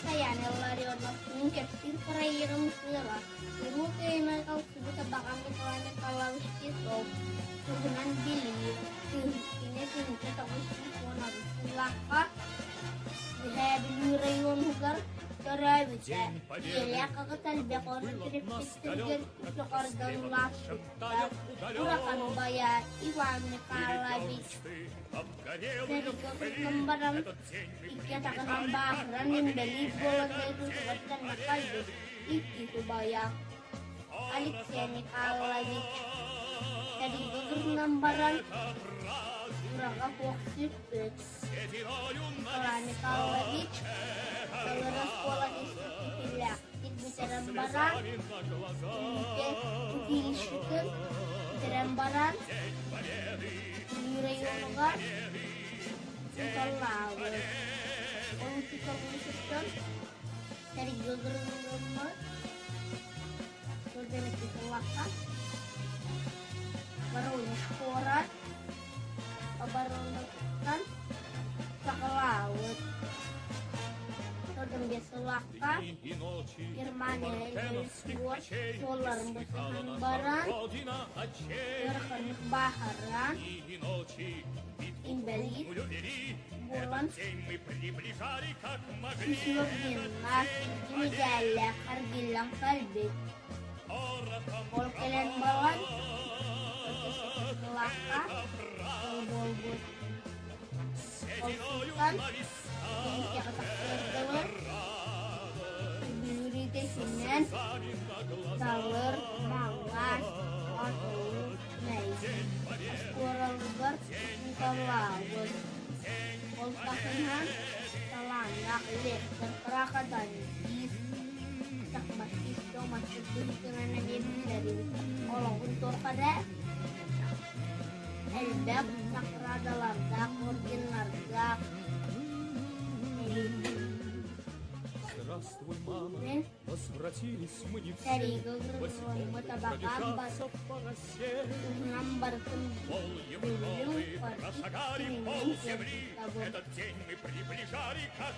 Сайаана Илларионовтуун кэпсиир проегым сыала Улуу Кыайыыны ылсыбыт абаҕам Николай Николаевич Титов туһунан билии, кини 1998 сыллаахха Үөһээ Бүлүү районугар төрөөбүтэ. Ийэлээх аҕата элбэх оҕону төрөппүттэригэр үс оҕордон улааппыттар. Улахан убайа Иван Михайлович сэриигэ сылдьан баран икки атаҕынан бааһыран инбэлиит буолан дойдутугар төннө кэлбит. Иккис убайа Алексей Михайлович сэриигэ гынан баран сураҕа суох сүппүт. Николай Михайлович Далыр оскуолатын ситиһиилээхтик бүтэрэн баран, Бүлүүгэ училищетын бүтэрэн баран, Бүлүү районугар учууталлаабыт. Ол учууталлыытыттан сэриигэ ыҥырыллыммыт. Сылдьан икки сыллаахха Воронеж куорат оборонатыттан саҕалаабыт. 45 сыллаахха Германия суолларын босуһан баран, ыараханнык бааһыран, инбэлиит буолан үс орденнаах, икки мэдээллээх аргыыллан кэлбит. Ол кэлэн баран, сыллаахха ол буолбут. Ол сылтан пенсияҕа тахсыар дылы Бүлүүрүтэ синнэн Далыр, Маҥаас, Хотугу, Мэйик оскуолаларыгар учууталлаабыт. Ол таһынан талааннаах лектор, преподаватель, шахматист, томатчыт быһыытынан эмиэ биллэрин олоҕун тухары элбэх наҕараадалардаах, орденнардаах. Здравствуй, мама, Мин возвратились мы не все, сэриигэ босиком ыҥырыллыбыт будем абаҕам пробежаться по росе. туһунан барытын Пол билим Европы прошагали, иккиһинэн пол земли, кыттабын. этот день мы приближали, как